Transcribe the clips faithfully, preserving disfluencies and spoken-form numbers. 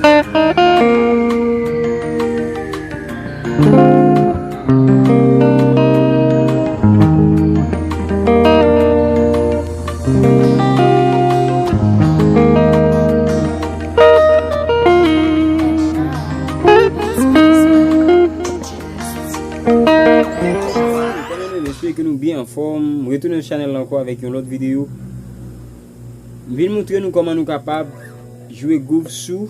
Espere ke nou byen anfòm. M retounen sou chanèl la ankò avèk yon lòt videyo. M vin montre nou kòman nou kapab jwe gwouv sou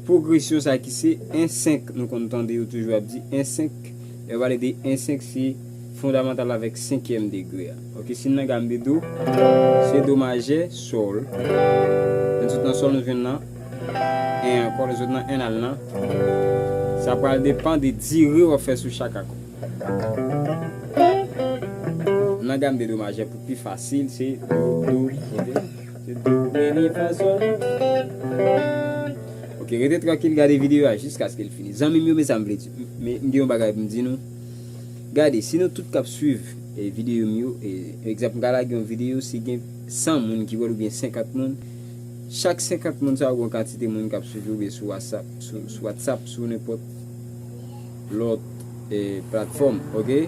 pwogresyon sa ki se en senk. Nou konn tande yo toujou ap di en senk. Lè yo pale de en senk, se fondamantal avèk senkyèm degre a. Oke, si n nan gam de do, se do majè, sòl. Lè n sot nan sòl, nou jwenn nan en ankò, lè n sot nan en n al nan. Sa pral depann de dire w ap fè sou chak akò. Nan gam de do majè pou pi fasil, se do, do, oke? Se do, re, mi, fa, sòl. Oke, rete trankil, gade videyo a jiskaske l fini. Zanmi m yo, men sa m vle di. Men m gen yon bagay pou m di nou. Gade, si nou tout k ap swiv, e, videyo m yo, e, egzanp, m ka lage yon videyo, si gen san moun ki wè l oubyen senkant moun, chak senkant moun sa yo, gen yon kantite moun k ap swiv yo oubyen sou WhatsApp, sou, sou WhatsApp, sou nenpòt lòt, e, platfòm, oke?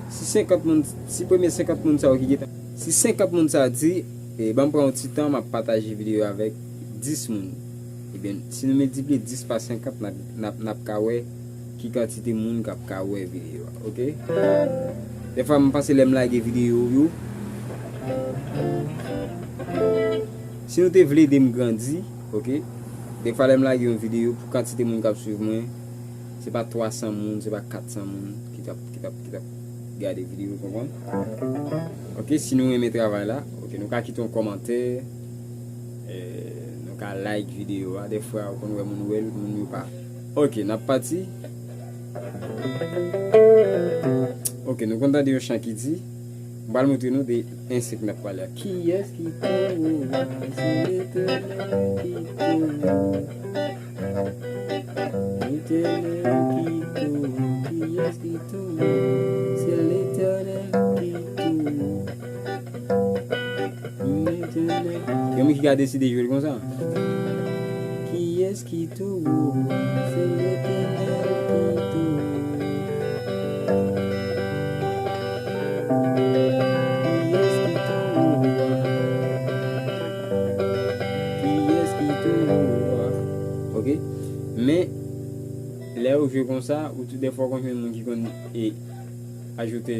Si senkant moun, si premye senkant moun sa yo ki gentan, si senkant moun sa yo di, e, ban m pran yon ti tan, m ap pataje videyo avèk dis moun. Ebyen, si nou miltipliye dis pa senkant, n ap, n ap, n ap ka wè ki kantite moun k ap ka wè videyo a, oke? Dèfwa, m panse lè m lage videyo yo, si nou te vle ede m grandi, oke? Dèfwa, lè m lage yon videyo, pou kantite moun k ap swiv mwen, se pa twa san moun, se pa kat san moun ki t ap, ki t ap, ki t ap gade videyo, w konprann? Oke, si nou renmen travay la, oke, nou ka kite yon kòmantè, e, nou ka like videyo a. Dèfwa, ou konn wè moun wè l, moun yo pa. Oke, n ap pati. Oke, nou konn tande yon chan ki di, m pral montre nou de en senk n ap pale a. Kiyès ki towo a? Se Letènèl ki towo. Letènèl ki towo. Kiyès ki towo? Se Letènèl ki towo. Letènèl. Gen moun ki ka deside jwe l konsa. Kiyès ki towo a? Se Letènèl ki towo. Kiyès ki towo a? Kiyès ki towo a? Oke. Men, lè yo jwe konsa, ou tou dèfwa w konn jwenn moun ki konn, e, ajoute.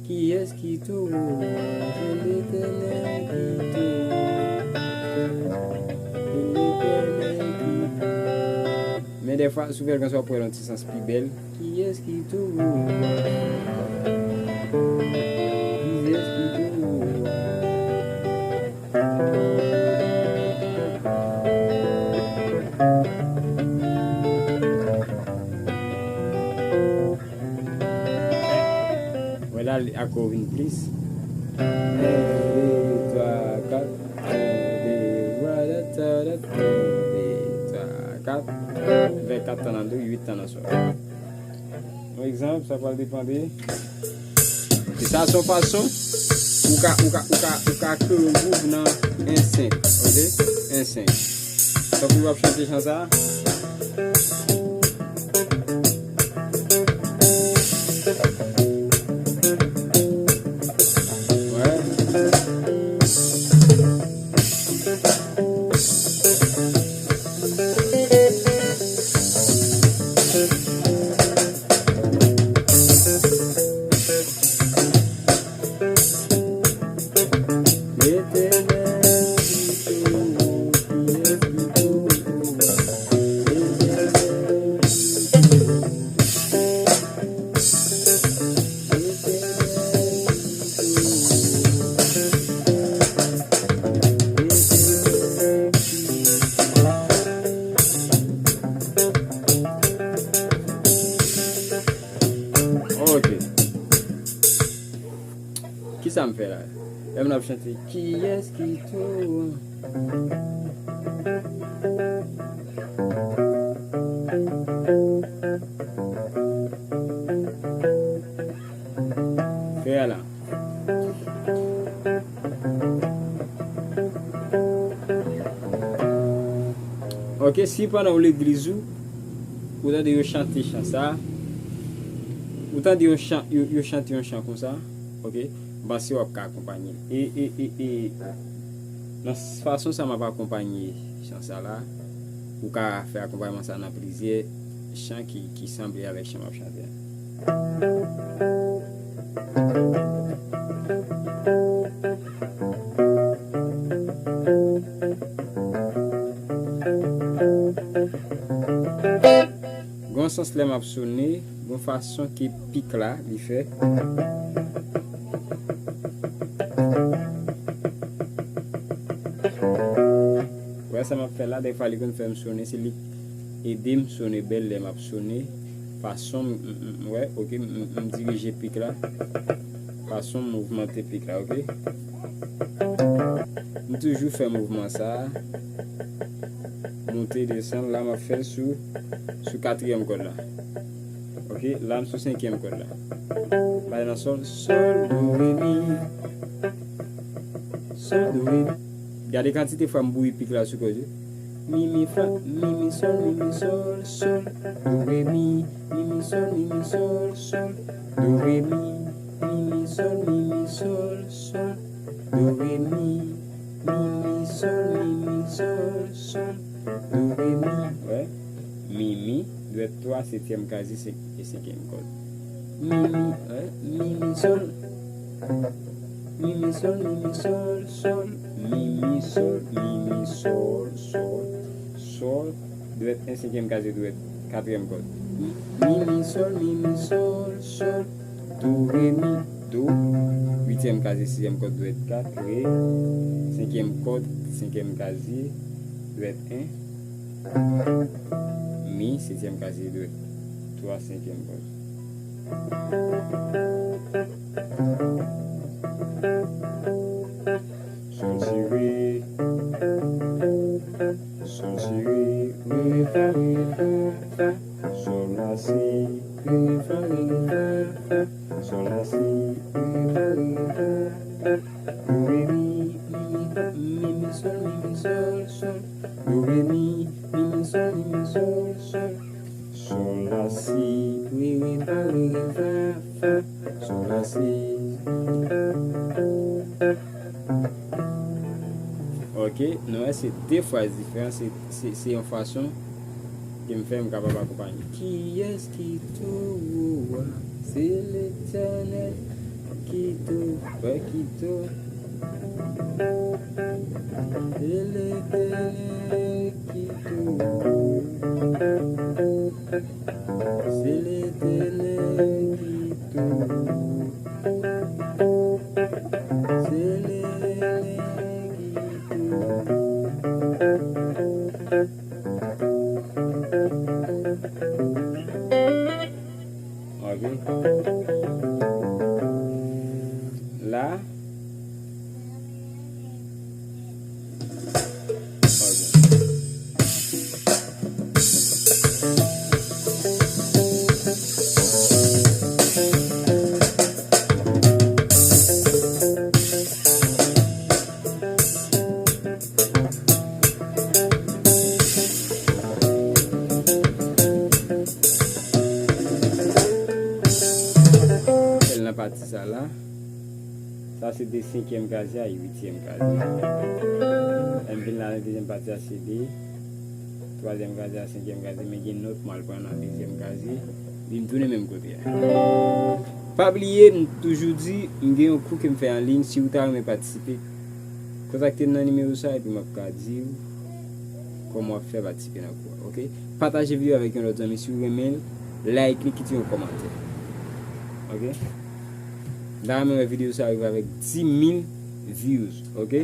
Kiyès ki towo a? Se Letènèl ki towo. Se Letènèl ki towo. Men dèfwa, si w fè l konsa, w ap wè l yon ti sans pi bèl. Kiyès ki towo a? Kiyès ki towo a? Wè la, li akò vin plis. En, de, twa, kat. En, de, twa, kat, kat, en, de, twa, kat. Fè kat tan nan do, uit tan nan sòl. Yon egzanp, sa pral depann de. E sa se yon fason ou ka, ou ka, ou ka, ou ka kreye yon gwouv nan en senk, oke? En senk. Tankou w ap chante chan sa. Wè. Letènèl ki towo, kiyès ki towo a? Letènèl ki towo. Letènèl ki towo. Letènèl ki towo. Oke. Kisa m fè la? Lè m ap chante, kiyès ki towo a? Fè a la. Ok, si pandan w legliz ou, ou tande yo chante chan sa, ou tande yo chan, yo, yo chante yon chan konsa, ok, m panse w ap ka akonpanye l. E, e, e, e, nan s-, fason sa m ap akonpanye chan sa la, ou ka fè akonpayman sa nan plizyè chan ki, ki sanble avèk chan m ap chante a. Gon sans lè m ap sone, gon fason ke pik la li fè. Wè sa m ap fè la, dèfwa li konn fè m sone, se li k ede m sone bèl lè m ap sone. Fason m, m, m, m, wè, ok, m, m, m dirije pik la. Fason m mouvmante pik la, ok. M toujou fè mouvman sa a. Monte, desann, la m ap fè l sou, sou katriyèm kòd la. Ok, la m sou senkyèm kòd la. M ale nan sòl, sòl, do, re, mi. Sòl, do, re, mi. Gade kantite fwa m bouyi pik la sou kòd yo. Mi, mi, fa, mi, mi, sòl, mi, mi, sòl, sòl, do, re, mi, mi, mi, sòl, mi, mi, sòl, sòl, do, re, mi, mi, mi, sòl, mi, mi, sòl, sòl, do, re, mi, mi, mi, sòl, mi, mi, sòl, sòl, do, re, mi. Wè, mi, mi, dwèt twa, setyèm kazye, senk, e senkyèm kòd. Mi, mi, wè, mi, mi, sòl. Mi, mi, sòl, mi, mi, sòl, sòl. Mi, mi, sòl, mi, mi, sòl, sòl, sòl. Dwèt en, senkyèm kazye, dwèt katriyèm kòd. Mi, mi, sòl, mi, mi, sòl, sòl. Do, re, mi, do. Uityèm kazye, sizyèm kòd, dwèt kat, re. Senkyèm kòd, senkyèm kazye, dwèt en. Mi, setyèm kazye, dwèt twa, senkyèm kòd. Sòl, si, re. Sòl, si, re, re, fa, re, fa, fa. Sòl, la, si, re, fa, re, fa, fa. Sòl, la, si, re, fa, re, fa, fa. Do, re, mi, mi, mi, fa, mi, mi, sòl, mi, mi, sòl, sòl. Do, re, mi, mi, mi, sòl, mi, mi, sòl, sòl. Sòl, la, si, re, re, fa, re, re, fa, fa. Sòl, la, si. Ok, nou wè se de fraz diferan, se, se, se yon fason ke m fè m kapab akonpanye. Kiyès ki tou wo a? Se Letènèl ki tou, wè, ki tou. Se Letènèl ki tou wo. Se Letènèl ki tou wo. Se Letènèl ki tou wo. Ok. La. Ok. Fè l nan pati sa la. Sa se de senkyèm kazye a uityèm kazye. Lè m vin la nan dezyèm pati a, se de twazyèm kazye a senkyèm kazye, men gen nòt m al pran nan dezyèm kazye, epi m tounen menm kote a. Pa bliye, m toujou di, m gen yon kou ke m fè an liy, si w ta renmen patisipe, kontakte m nan nimewo sa, epi m ap ka di w kòman w ap fè patisipe nan kou a, ok? Pataje videyo avèk yon lòt zanmi si w renmen l, like li, kite yon kòmantè. Ok? M ta renmen wè videyo sa rive avèk dis mil views, ok?